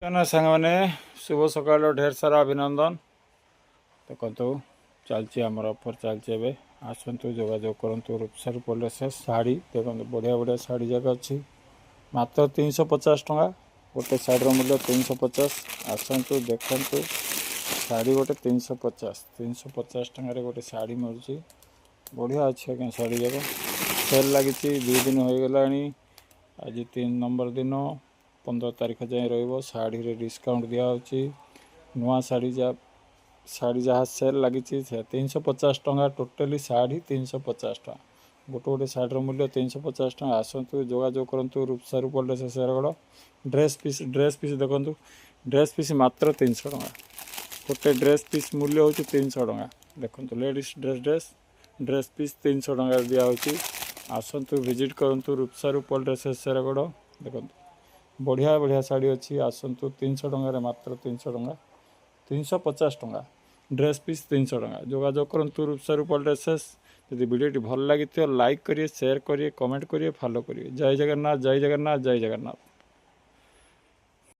ନା ସାଙ୍ଗମାନେ, ଶୁଭ ସକାଳର ଢେର ସାରା ଅଭିନନ୍ଦନ। ଦେଖନ୍ତୁ, ଚାଲିଛି ଆମର ଅଫର୍ ଚାଲିଛି ଏବେ। ଆସନ୍ତୁ, ଯୋଗାଯୋଗ କରନ୍ତୁ ରୂପସାର ପଲେସେସ୍। ଶାଢ଼ୀ ଦେଖନ୍ତୁ, ବଢ଼ିଆ ବଢ଼ିଆ ଶାଢ଼ୀ ଯାକ ଅଛି। ମାତ୍ର 350 ଟଙ୍କା। ଗୋଟେ ଶାଢ଼ୀର ମୂଲ୍ୟ 350। ଆସନ୍ତୁ, ଦେଖନ୍ତୁ ଶାଢ଼ୀ ଗୋଟେ 350। 350 ଟଙ୍କାରେ ଗୋଟେ ଶାଢ଼ୀ ମିଳୁଛି। ବଢ଼ିଆ ଅଛି ଆଜ୍ଞା ଶାଢ଼ୀ ଯାକ। ସେଲ୍ ଲାଗିଛି, 2 ଦିନ ହୋଇଗଲାଣି। ଆଜି 3 ନମ୍ବର ଦିନ, 15 ତାରିଖ ଯାଏଁ ରହିବ। ଶାଢ଼ୀରେ ଡିସକାଉଣ୍ଟ ଦିଆହେଉଛି। ନୂଆ ଶାଢ଼ୀ ଯାହା, ଶାଢ଼ୀ ଯାହା ସେଲ୍ ଲାଗିଛି ସେ 350 ଟଙ୍କା। ଟୋଟାଲି ଶାଢ଼ୀ 350 ଟଙ୍କା। ଗୋଟେ ଗୋଟେ ଶାଢ଼ୀର ମୂଲ୍ୟ 350 ଟଙ୍କା। ଆସନ୍ତୁ, ଯୋଗାଯୋଗ କରନ୍ତୁ Rupsa Rupal Shergarh. Dress piece, dress piece ଦେଖନ୍ତୁ। ଡ୍ରେସ୍ ପିସ୍ ମାତ୍ର 300 ଟଙ୍କା। ଗୋଟେ ଡ୍ରେସ୍ ପିସ୍ ମୂଲ୍ୟ ହେଉଛି 300 ଟଙ୍କା। ଦେଖନ୍ତୁ, ଲେଡ଼ିସ୍ ଡ୍ରେସ୍, ଡ୍ରେସ୍ ପିସ୍ 300 ଟଙ୍କାରେ ଦିଆହେଉଛି। ଆସନ୍ତୁ, ଭିଜିଟ୍ କରନ୍ତୁ ରୂପସା ରୂପଲ ଡ୍ରେସେସ୍ ଶେରଗଡ଼। ଦେଖନ୍ତୁ, ବଢ଼ିଆ ବଢ଼ିଆ ଶାଢ଼ୀ ଅଛି। ଆସନ୍ତୁ, 300 ଟଙ୍କାରେ, ମାତ୍ର 300 ଟଙ୍କା, 350 ଟଙ୍କା। ଡ୍ରେସ୍ ପିସ୍ 300 ଟଙ୍କା। ଯୋଗାଯୋଗ କରନ୍ତୁ ରୂପସା ରୂପଲ ଡ୍ରେସେସ୍। ଯଦି ଭିଡ଼ିଓଟି ଭଲ ଲାଗିଥିବ, ଲାଇକ୍ କରିବେ, ସେୟାର କରିବେ, କମେଣ୍ଟ କରିବେ, ଫଲୋ କରିବେ। ଜୟ ଜଗନ୍ନାଥ, ଜୟ ଜଗନ୍ନାଥ, ଜୟ ଜଗନ୍ନାଥ।